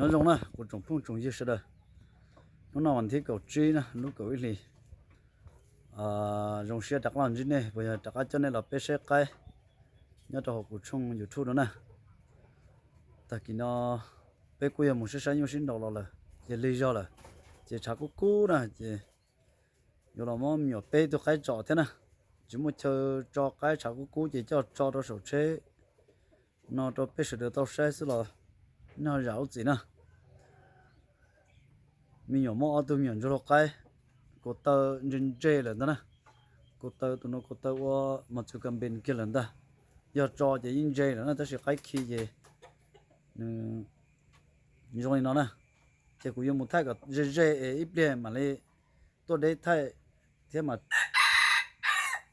Nyob zoo na kuv tsoom phooj tsoom ywg sawv daws, hnub no vas thib kaum tsib na, lub kaum ib hlis. Zoo siab rov qab los ntsib nej, puas yog rov qab coj nej los peb saib qaib nyob rau hauv kuv tshooj YouTube no na. Tag kis no peb kuj yog mus saib saib nyuj sib nraus los lawm, ces lig zog lawm, ces tshav kub kub na, ces yuav los muab me nyuam peb tug qaib tso thiab na. Tsis muaj chaw tso qaib, tshav kub kub ces coj tso rau saum tsheb no rau peb sawv daws tau saib xwb los nej ho zam lub txim na. Me nyuam muaj ob tug me nyuam ntsuag hlua qaib, ko taw ntse ntse lawm ntag na. Ko taw, tus no ko taw ua mos txwv kas npes kiag lawm ntag. Yog tso ces yeej ntse lawm na, tab sis qaib khi ces nws zoo li no na. Ces kuv yuav mus thaij kom ze ze es ib pliag mam li tuaj deb thaij thiab mas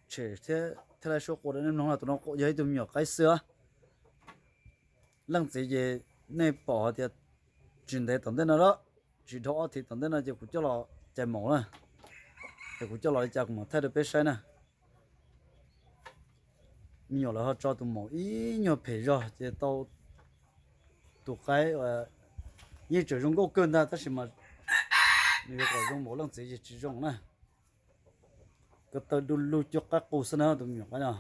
tshem thiab thaij laib suab qua rau nej mloog. Tus no yog ib tug me nyuam qaib xwb. Leej txiv ces nej pom hais tias tsis ntev tom ntej no, tsis dhau ob thiv tom ntej no ces kuv coj los cais maum na. Ces kuv coj los li cas kuv mam thaij rau peb saib na. Me nyuam lawv ho tso tus maum ib nyuag phem zog ces tau tus qaib yeej tseem zoo nkauj kawg ntag, tab sis mas nws yuav kom zoo npaum leej txiv ces tsis zoo na. Ko taw du lug cuag qaib qus xwb na tus me nyuam qaib no.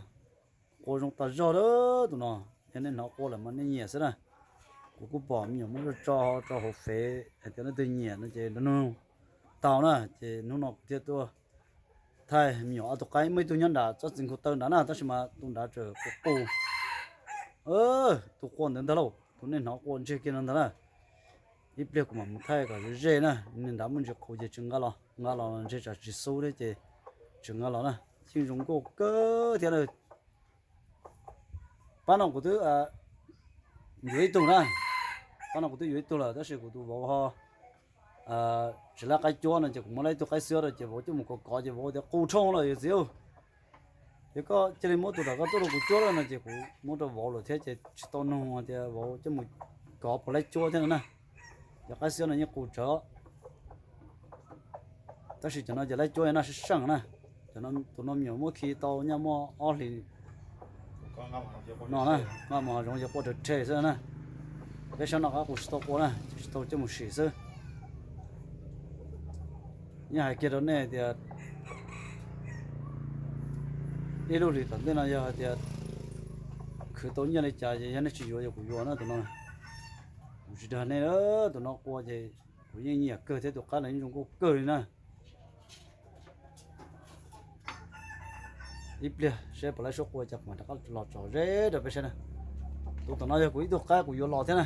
Qua zoo tas zog lawm tus no, yog nej hnov qua lawm mas nej nyiam xwb na. Kuv kuj pom me nyuam muab tso tso hauv fev hais tias leej twg nyiam no ces nug tau na, ces hnub no kuv thiaj tuaj thaij me nyuam ob tug qaib. Muaj ib tug nyob nram tsob txiv nkhaus taw nrad na, tab sis mas tus nrad tseem qus qus. Tus qua ntawd ntag lauj, tus nej hnov qua ntseg kiag no ntag na. Ib pliag kuv mam mus thaij kom ze ze na, nws nrad muaj ntsis qus ces tsis nqa los, nqa los ntshe tsam tsis xub thiab ces tsis nqa los na. Yeej zoo nkauj kawg thiab na. Pab no kuv twb yuav ib tug na, pab no kuv twb yuav ib tug lawm tab sis kuv tus vauv ho tsis laib qaib cuab no ces kuv muab laib ib tug qaib xwb rau ces vauv coj mus kov kov ces vauv tias qus dhau lawm yawm txiv. Ces koj cia li muab tus nram koj tuaj rau kuv cuab lawm no ces kuv muab rau vauv lawm thiab ces tsis tau nug tias vauv coj mus kov puas laib cuab thiab no na. Ces qaib xwb no yeej qus tsawv. Tab sis cov no ces laib cuab noj sab seej na. Tus no me nyuam muab khi tau nyaj muaj ob hlis no na, nqa mus hav zoov ces qua rhe rhe xwb na. Peb sab no qaib qus tsis tau qua na, ces tsis tau coj mus sim xwb. Yeej hais kiag rau nej tias ib lub hlis tom ntej no yog hais tias khwv tau nyiaj li cas ces yog nej tsis yuav ces kuv yuav na tus no. Kuv tsis dag nej, tus no qua ces kuv yeej nyiam kawg thiab tus qaib los yeej zoo nkauj kawg li na. Ib pliag saib puas laib suab qua ces kuv mam rov qab los tso ze rau peb saib na. Tus tom no yog kuv ib tug qaib kuv yuav los thiab na.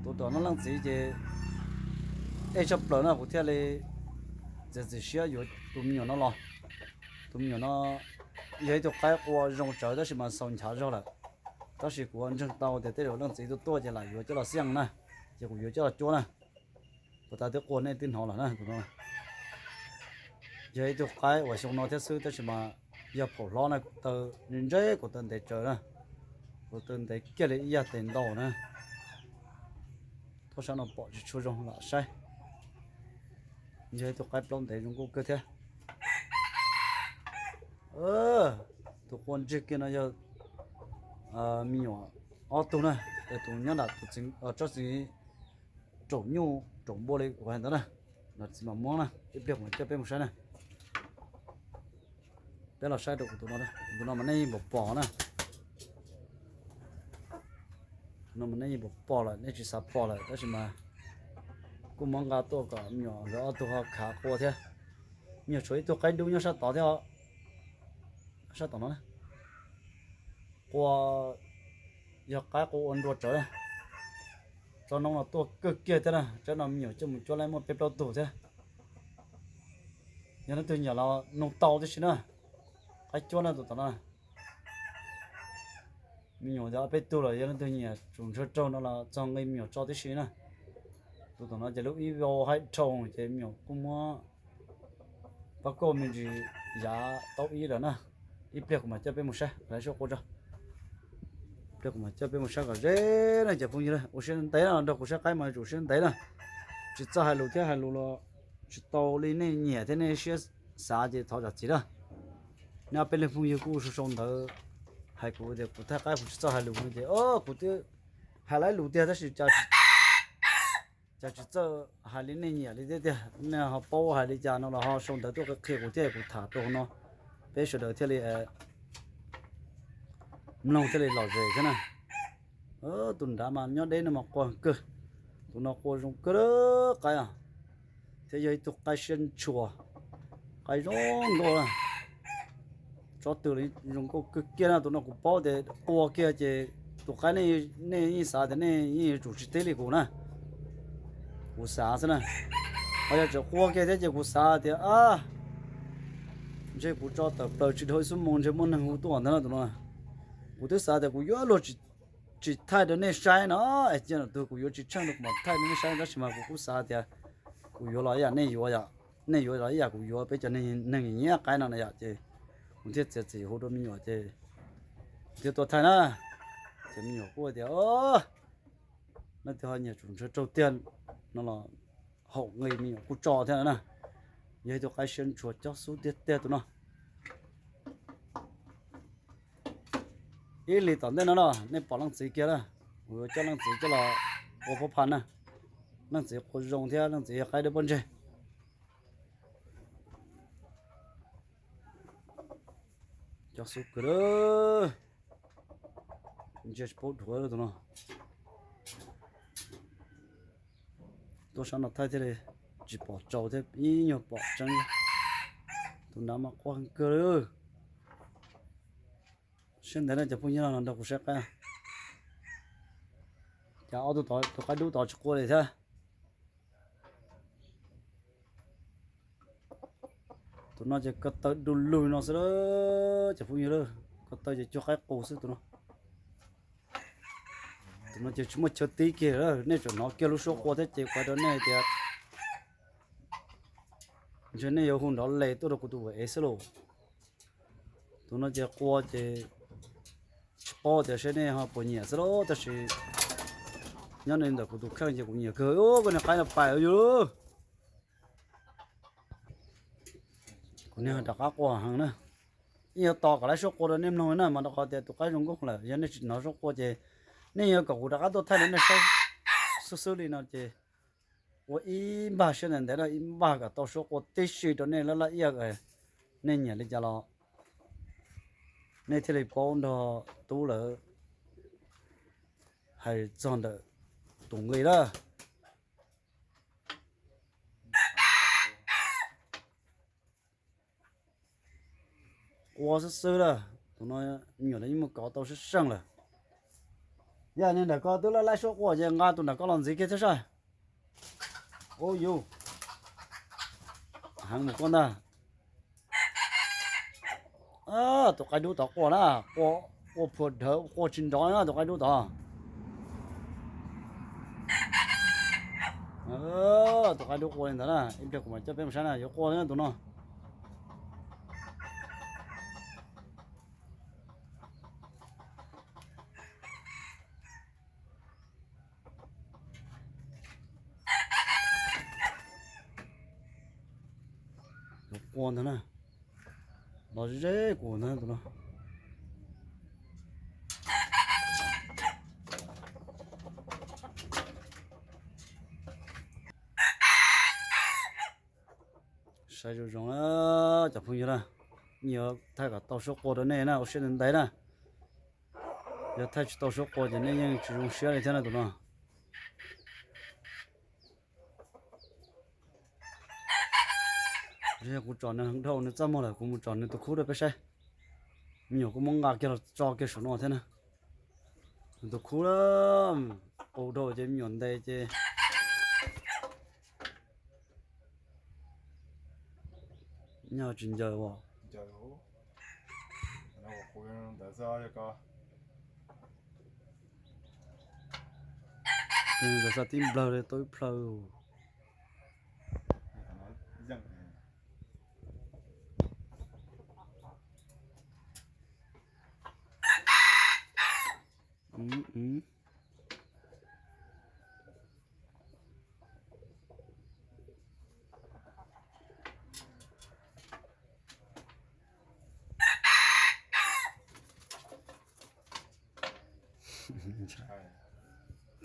Tus tom no leej txiv ces ej tshaj plaws no kuv thiaj li txiav txim siab yuav tus me nyuam no los. Tus me nyuam no yog ib tug qaib qua zoo tsawv tab sis mas xaus nchav zog lawm. Tab sis kuv ntseeg tau tias tej zaum leej txiv tuaj tuaj ces lam yuav coj los xiaj na, ces kuv yuav coj los cuab na. Puas tas twb qua nej twb hnov lawm na tus no. Yog ib tug qaib uas xyoo no thiab xwb tab sis mas yog phaum hlob na, kuv taw ntseb, kuv taw ntev tsawv na, kuv taw ntev kiag li ib yam tes ntau na. Thauj sab no pom tsis tshua zoo lam saib. Yog ib tug qaib plaub ntev zoo nkauj kawg thiab. Tus qua ntseg kiag no yog me nyuam ob tug na, tus nyob nram tsob txiv raum nyuj raum npua li kuv hais ntawd na, los txiv mam muab na, ib pliag kuv mam coj peb mus saib na. Peb los saib rau kuv tus no, tus no mas nej yeej pom pom na. Tus no mas nej yeej pom pom lawm, nej tsis xav pom lawm tab sis mas kuj muab nqa tuaj kom me nyuam nkawd ob tug ho khav qua thiab. Me nyuam tshuav ib tug qaib dub nyob sab tod thiab, sab tom no na. Qua yog qaib qua ua nrua tsawv. Tsob noob no tuaj kawg kiag thiab na, tsob no me nyuam coj mus cuab laib muaj peb plaub tug thiab. Yog leej twg nyiam los nug tau tib si na. Qaib cuab na tus tom no. Me nyuam tias ob peb tug lawm, yog leej twg nyiam tsum ntshaw raug no los txog nqi me nyuam tso tib si na. Tus tom no ces lub ib vau haib dhau ces me nyuam kuj muab pab kauj me ntsis yav taub ib lawm na. Ib pliag kuv mam coj peb mus saib, lawv sib qua tso. Ib pliag kuv mam coj peb mus saib kom ze na cov phooj ywg. Ua siab ntev no nrog kuv saib qaib mas yuav tsum siab ntev na. Tsis txawj hais lus thiab hais lus los tsis tau li nej nyiam thiab nej siab xav ces thov zam txim na. Nej ob peb leeg phooj ywg kuj sau sau ntawv hais kuv tias kuv thaij qaib kuv tsis txawj hais lus no ces kuv twb hais lawm lus tiag tab sis cas Cas tsis txawj hais li nej nyiam li thiab tiag, nej ho paub hais li cas no los ho sau ntawv tuaj qhia kuv thiab kuv tham rau hauv no, peb sawv daws thiaj li mloog thiaj li lom zem thiab na. Tus nrad mas nyob deb no mas qua kawg, tus no qua zoo kawg qaib, thiab yog ib tug qaib siab ntshua, qaib zoo nkauj. Tsob twg zoo nkauj kawg kiag na, tus no kuv paub tias qua kiag ces tus qaib nej yeej xav tias nej yeej yuav tsum tsis tib li kuv na. Kuv xav xwb na, ho yog tseem qua kiag thiab ces kuv xav tias a, ntshe kuv tso tawm plaws tsis dhau ib xuab moos ntshe muaj neeg hu tuaj ntag no tus no. Kuv twb xav tias kuv yuav luag tsis thaij rau nej saib no, es cia tus kuv yuav tsis tsheej rau kuv mam thaij rau nej saib, tab sis mas kuv kuj xav tias kuv yuav los ib yam nej yuav, nej yuav los ib yam kuv yuav, peb cov neeg nyiam qaib no na yom, ces kuv thiaj txiav txim hu rau me nyuam ces kuv thiaj tuaj thaij na. Ces me nyuam kuj tias leej twg ho nyiam tsum ntshaw raug tiag no los haum nqi me nyuam kuj tso thiab na. Yog ib tug qaib siab ntshua cob xub tiag tiag tus no. Ib hlis tom ntej no no nej pom leej txiv kiag na, kuv yuav coj leej txiv coj los ua phob pha na. Leej txiv qua zoo thiab leej txiv yog qaib dawb pob ntseg. Cob xub kawg lawm, ntsia tsis paub dhuav tus no. Tuaj sab no thaij thiaj li tsis pom tsaus thiab ib nyuag pom tseeb. Tus nrad mas qua kawg lawm. Siab ntev na cov phooj ywg no los nrog kuv saib qaib. Cas ob tug tod tus qaib dub tod tsis qua li thiab. Tus no ces ko taw du lug no xwb lawm cov phooj ywg lawm, ko taw ces cuag qaib qus xwb tus no. Tus no ces tsis muaj chaw tib kiag lawm, nej tseem hnov kiag lub suab qua thiab ces kuv hais rau nej tias ntshe nej yuav hu nrov les tuaj rau kuv tus ev xwb lauj. Tus no ces qua ces tsis paub tias seb nej ho puas nyiam xwb lauj, tab sis nyob li ntawm kuv tus kheej ces kuv nyiam kawg. Koj niag qaib no pais yus, kuv niag rov qab qua heev na. Yeej yuav tos kom lawv suab qua rau nej mloog na, mas rau qhov tias tus qaib zoo nkauj lawm, yog nej tsis hnov suab qua ces nej yuav kom kuv rov qab tuaj thaij rau nej saib xwb xwb li no ces ua ib npag siab ntev ntev na, ib npag kom tau suab qua tib si rau nej laj laj ib yam. Nej nyiam li cas los nej thiaj li paub nrog tub lawv hais txog ntawm tus nqi na. Qua xwb xwb lawm, tus no me nyuam no yeej muaj kov tau sib seej lawm. Yog ntawm ko twb laj laj suab qua ces nqa tus ntawm ko los ntxiv kiag thiab saib. Ub yus, heev mus koj ntag. Tus qaib dub tod qua na, qua phua dhawv qua tsis nrov na tus qaib dub tod. Tus qaib dub qua li ntawd na, ib pliag kuv mam coj peb mus saib na, yuav qua li tus no. Tus qua ntag na, los ze kuv ntag tus no. Saib zoo zoo na cov phooj ywg na, yuav thaij kom tau suab qua rau nej na, ua siab ntev ntev na. Yog thaij tsis tau suab qua ces nej yeej tsis zoo siab li thiab na tus no. Kuv tsom nws dhau nws txaj muag lawm, kuv mus tsom nws tus khub rau peb saib. Me nyuam kuj muab nqa kiag los tso kiag saum no thiab na. Nws tus khub qus dhau ces me nyuam ntes ces nyob tsis ncaws as. Ntawd xwb tib nplawg li tau ib plhaw.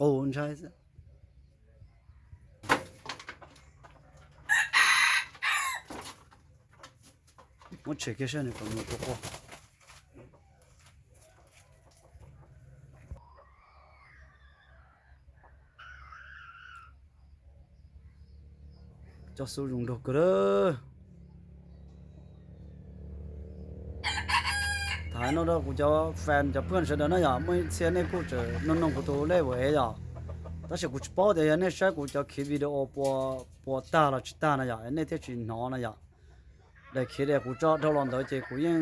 Qus ntshai xwb. Muab tshem kiag saib nws puas mus tua qua. Cov xub zoo nraug kawg lawm. Tham no rau kuv cov fan cov phooj sawv daws na yom, muaj ib txhia nej kuj tseem nug nug kuv tus lej ua es yom, tab sis kuv tsis paub tias yog nej saib kuv cov khiv video puas tag los tsis tag no yom, nej thiaj tsis hnov no yom. Daim khiv daim kuv tso dhau los ntawd ces kuv yeej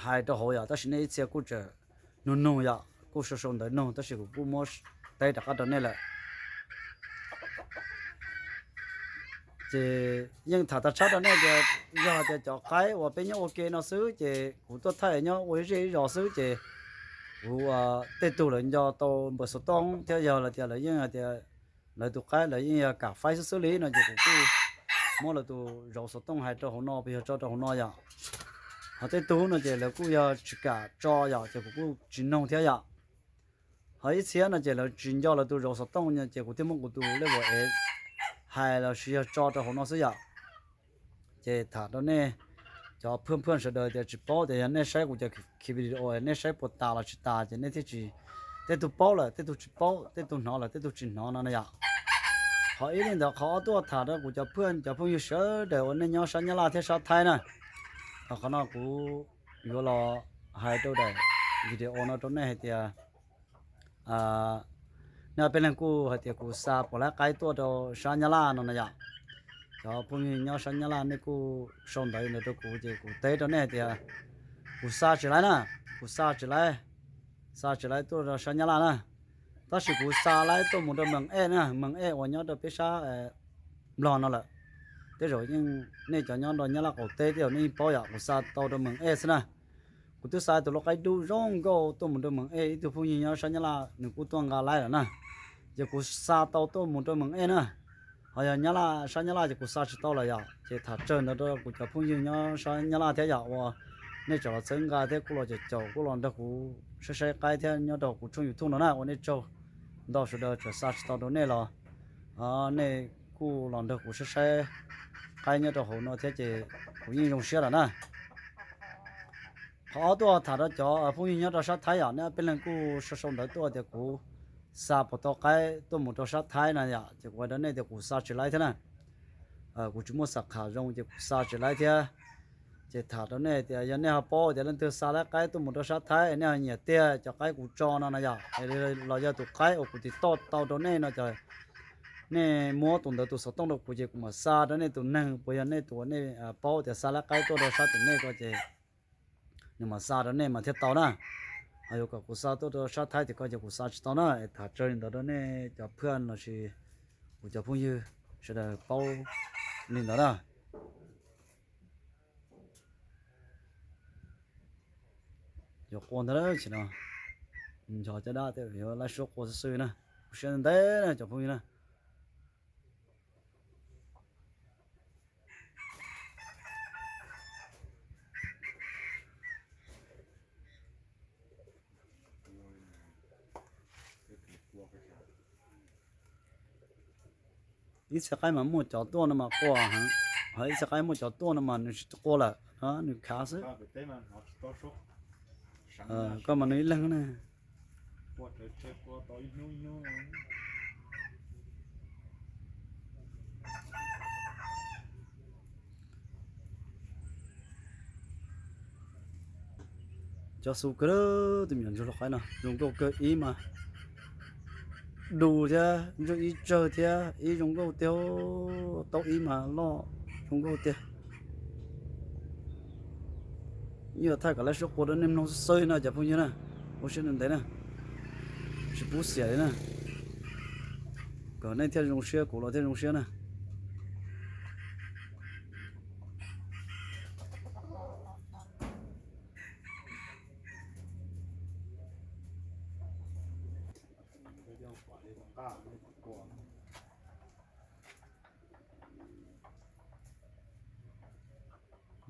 hais rau hauv yom, tab sis nej ib txhia kuj tseem nug nug yom, kuj sau sau ntawv nug tab sis kuv kuj muab teb rov qab rau nej lawm. Ces yeej tham tag tshab rau nej tias yog tias cov qaib uas peb nyob ua ke no xwb ces kuv tuaj thaij nyob ua ib zej ib zos xwb ces kuv tej tug lawv nco tau npawb xov tooj thiab yog lawv tias lawv yeej hais tias lawv tus qaib lawv yeej yog kam faib xwb xwb li no ces kuv kuj muab lawv tus zauv xov tooj hais rau hauv no, yog tso rau hauv no yom. Ho tej tug no ces lawv kuj yog tsis kam tso yom, ces kuv kuj tsis noog thiab yom. Ho ib txhia no ces lawv tsis nco lawv tus zauv xov tooj no ces kuv thiaj muab kuv tus lej ua es hais los sis yog tso rau hauv no xwb yom. Ces tham rau nej cov phooj phooj sawv daws tias tsis paub tias yog nej saib kuv cov khiv video nej saib puas tas los tsis tas ces nej thiaj tsis, tej tug paub lawm tej tug tsis paub, tej tug hnov lawm tej tug tsis hnov no na yom. Qhov ib li ntawd, qhov ob tuaj tham rau kuv cov phooj cov phooj ywg sawv daws uas nej nyob sab Nyab Laj thiab sab Thaib na. Qhov no kuv yuav los hais rau daim video no rau nej hais tias nej peb leeg kuj hais tias kuv xa puas laib qaib tuaj rau sab Nyab Laj no na yom. Cov phooj ywg nyob sab Nyab Laj nej kuj sau ntawv ntawd rau kuv ces kuv teb rau nej hais tias kuv xa tsis laib na, kuv xa tsis laib, xa tsis laib tuaj rau sab Nyab Laj na. Tab sis kuv xa laib tuaj mus rau Mees Ej na, Mees Ej uas nyob rau peb sab Nplog no lawm. Tej zaum yeej nej cov nyob rau Nyab Laj qaum teb tej zaum nej yeej paub yom, kuv xa tau rau Mees Ej xwb na. Kuv twb xa tus lau qaib dub zoo nkauj tuaj mus rau Mees Ej, ib tug phooj ywg nyob sab Nyab Laj nws kuj tuaj nqa laib lawm na. Ces kuv xa tau tuaj mus rau Mees Ej na. Ho yog Nyab Laj sab Nyab Laj ces kuv xa tsis tau lawm yom. Ces tham tsawg ntawd rau kuv cov phooj ywg nyob sab Nyab Laj thiab yom, uas nej tseem los txhawb nqa thiab kuj los caum caum kuj los nrog kuv saib saib qaib thiab nyob rau kuv tshooj YouTube no na, ua nej tsaug ntau sawv daws, txawm xa tsis tau rau nej los nej kuj los nrog kuv saib saib qaib nyob rau hauv no thiab ces kuv yeej zoo siab lawm na. Qhov ob tuaj tham rau cov phooj ywg nyob rau sab Thaib yom, nej peb leeg kuj sau sau ntawv tuaj tias kuv xa puas tau qaib tuaj mus rau sab Thaib na yom, ces kuv hais rau nej tias kuv xa tsis laib thiab na. Kuv tsis muaj xab kham zoo ces kuv xa tsis laib thiab. Ces tham rau nej tias yog nej ho paub tias leej twg xa laib qaib tuaj mus rau sab Thaib nej ho nyiam tiag cov qaib kuv tso no na yom, los yog tus qaib uas kuv tiv toj tau rau nej no ces nej muab tus ntawd tus xov tooj rau kuv ces kuv mam xa rau nej tus neeg, puas yog nej tus uas nej paub tias xa laib qaib tuaj rau sab tim nej ko ces nws mam xa rau nej mas thiaj tau na. Ho yuav kom kuv xa tuaj rau sab Thaib tim ko ces kuv xa tsis tau na. Tham tsawg li ntawd rau nej cov phooj lossis kuv cov phooj ywg sawv daws paub li ntawd na. Yuav qua ntag sim no, nchos caj dab tej yuav laib suab qua xwb xwb na. Ua siab ntev na cov phooj ywg na. Ib txhia qaib mas muaj cov tuaj no mas qua heev, ho ib txhia qaib muaj cov tuaj no mas nws tsis qua lawm, nws khav xwb. Koj mas nws ib leeg na. Cov xu kawg, tus me nyuam ntsuag lau qaib no zoo nkauj kawg, ib mas du thiab, ntsuag ib tsawg thiab, ib zoo nkauj tiag, tau ib mas loj zoo nkauj tiag. Ib yam thaij kom laib suab qua rau nej mloog xwb xwb no cov phooj ywg na, ua siab ntev ntev na, tsis pub xiam li na, kom nej thiaj zoo siab kuv los thiaj zoo siab na.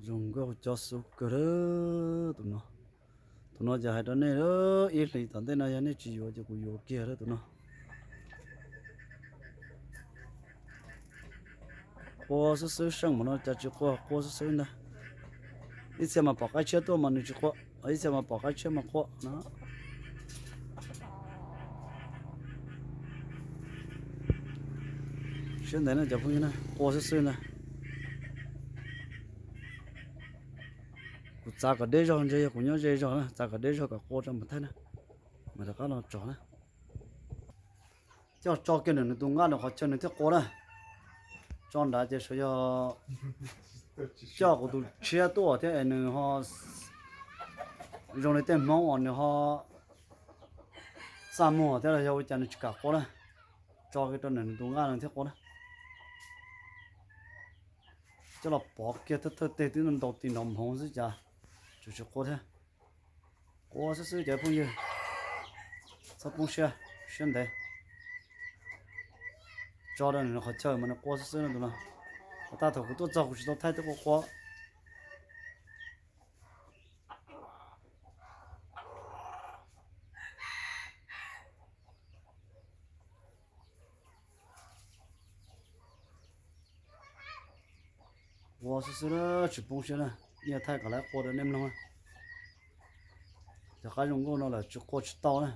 Zoo nkauj cov xu kawg, tus no, tus no ces hais rau nej, ib hlis tom ntej no yog nej tsis yuav ces kuv yuav kiag tus no. Qua xwb xwb, seej mus no cas tsis qua, qua xwb xwb ntag. Ib txhia mas pom qaib tshiab tuaj mas nws tsis qua, ib txhia mas pom qaib tshiab mas qua no. Siab ntev no cov phooj ywg na, qua xwb xwb ntag. Kuv txav kom deb zog, ntshe yog kuv nyob ze zog na, txav kom deb zog kom qua tso mas thaij na. Mas rov qab los tso na. Coj tso kiag nws, nws tus nqaj nws qhov chaw nws thiaj qua na. Tso nrad ces sawv yog coj kuv tus tshiab tuaj thiab es nws ho zoo li tej hmoob uas nws ho txaj muag thiab los yog ua cas nws tsis kam qua na. Tso kiag rau nws, nws tus nqaj nws thiaj qua na. Coj los pov kiag thawj thawj teg twb ntaus tis nrov hmoov xwb cas tseem tsis qua thiab. Qua xwb xwb cov phooj ywg, txhob poob siab, siab ntev. Tso rau nws qhov chaw mas nws qua xwb xwb no tus no. Tag thaum kuv tuaj txog kuv tsis tau thaij twb qua qua. Qua xwb xwb, tsis poob siab na. Ib yam thaij kom lawv qua rau nej mloog. Cov qaib zoo nkauj no lawm tsis qua tsis tau na.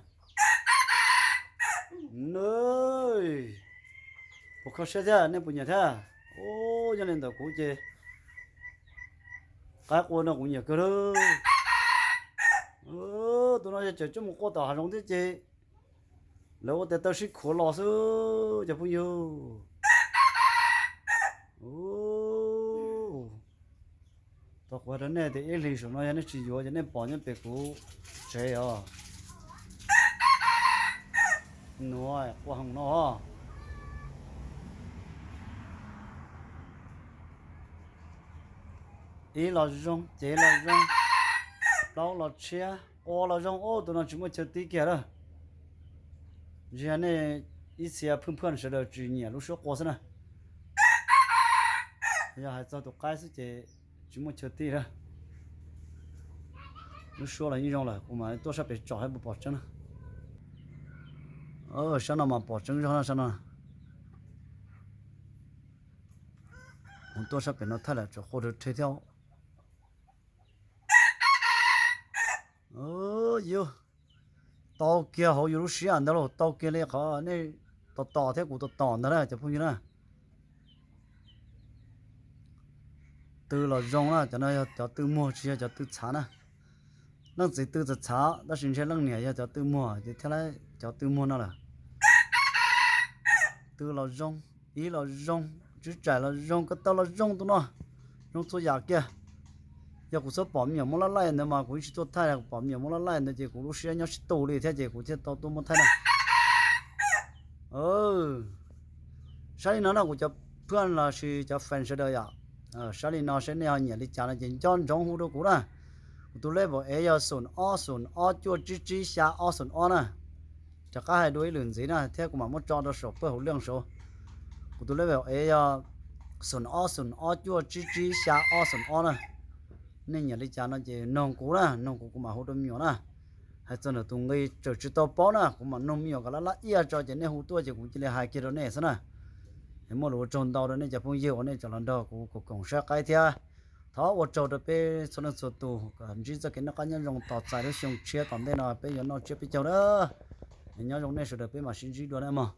Puas kho siab thiab, nej puas nyiam thiab? Ub, yog li ntawd kuv ces qaib qua no kuv nyiam kawg lawm. Tus no yog tseem coj mus qua tom hav zoov thiab ces lawv ua tes taw sib khuav los xwb cov phooj ywg. Tau kuv hais rau nej tias ib hlis saum no yog nej tsis yuav ces nej pom nyob pem kuv tsev os. Nuav qua hoom no. Ib los zoo, cev los zoo, plaub los tshiab, qua los zoo. Ub, tus no tsis muaj chaw tib kiag lawm. Ntsia nej ib txhia phwj phwj sawv daws tsis nyiam lub suab qua xwb na. Yog hais txog tus qaib xwb ces tsis muaj chaw tib lawm. Lub suab los yeej zoo lawm, kuv mam tuaj sab pem tsom saib puas pom tseeb na. Sab no mas pom tseeb zog na sab no. Kuv tuaj sab pem no thaij lawm tseem qua rau rhe thiab. Yus tau kiag hauv yus lub siab ntag lauj, tau kiag li qhov nej tos tos thiab kuv tos tos ntag na cov phooj ywg na. Tw los zoo na, cov no yog cov tw muag tsis yog cov tw txhav na. Leej txiv tw txhav txhav tab sis ntshe leej niam yog cov tw muag ces thiaj li cov tw muag no lawm. Tw los zoo, ib los zoo, tswb tsaim los zoo, ko taw los zoo tus no, zoo txhua yam kiag. Yog kuv txhob pom me nyuam muab laj laij ntawd mas kuv yeej tsis tuaj thaij, kuv pom me nyuam muab laj laij ntawd ces kuv lub siab nyob tsis tu li thiab ces kuv thiaj tau tuaj muab thaij na. Sab li no na kuv cov phooj ywg los sis cov fan sawv daws yom, sab li no saib nej ho nyiam li cas no ces nco ntsoov hu rau kuv na. Kuv tus level ev yog xoom ob xoom ob cuaj tsib tsib xya ob xoom ob na. Rov qab hais dua ib lwm ntxiv na thiab kuv mam muab tso rau saum pawg hauv leej saud. Kuv tus level ev yog xoom ob xoom ob cuaj tsib tsib xya ob xoom ob na. Nej nyiam li cas no ces noog kuv na, noog kuv kuv mam hu rau me nyuam na. Hais txog ntawm tus nqi tseem tsis tau paub na, kuv mam noog me nyuam kom laj laj iaj tso ces nej hu tuaj ces kuv cia li hais kiag rau nej xwb na. Es muaj lus ua tsaug ntau rau nej cov phooj ywg uas nej tseem los nrog kuv koom koom saib qaib thiab. Thov ua tsaug rau peb txhua leej txhua tus kom ntsib txoj kev noj qab nyob zoo tos txais lub xyoo tshiab tom ntej no peb yuav noj tsiab peb caug na. Nyob zoo nej sawv daws, peb mam sib ntsib dua na mog.